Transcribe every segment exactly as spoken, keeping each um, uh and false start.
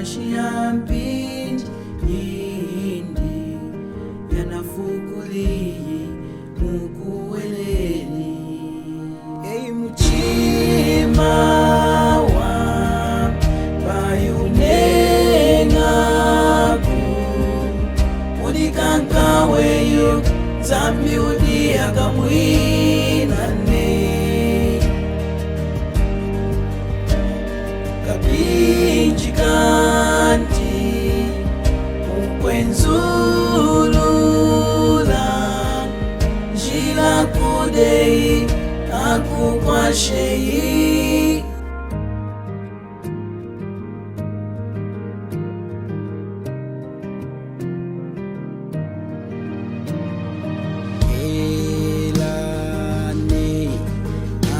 Mpinji yindi yanafukuliyi mukuhweleli. Eyi muchima wami, payuneñaku, mudikanka weyi Nzambi wudi hakamwinane. Kapinji kanti mukwenzulula njila kudeyi akukwasheyi. Hela neyi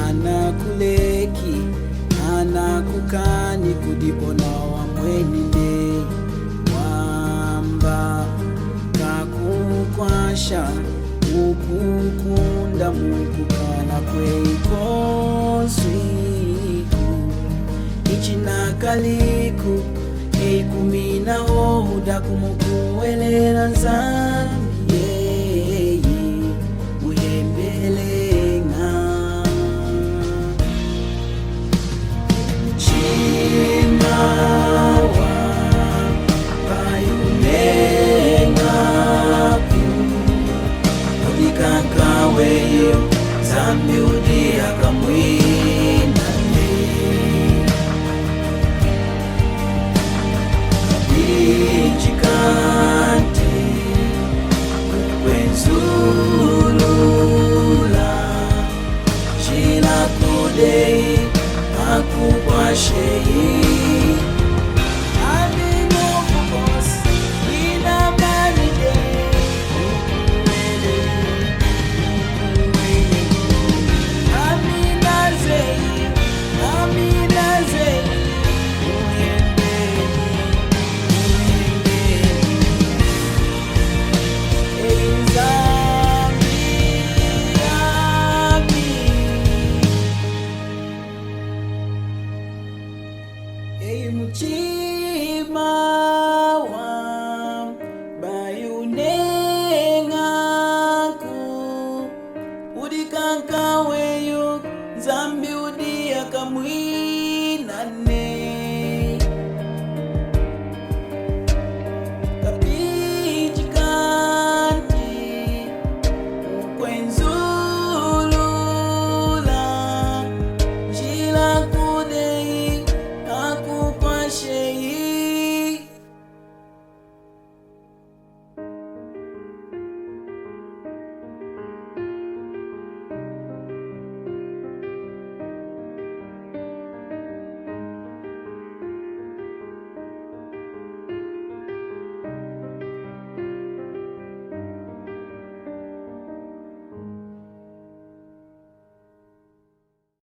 anakuleki, anakukaani kudi ona wamweni neyi wamba kakukwasha ukukunda mukukala kweyi kwosi. Ichinakaliku, eyi kumina hohu dakumukuhwelela Nzambi, eyi muhembeleña. Muchima wami, payuneñaku, mudikanka weyi Nzambi wudi hakamwinane. Kapinji kanti mukwenzulula njila kudeyi akukwasheyi. Ami mukukosi, inamani dehi.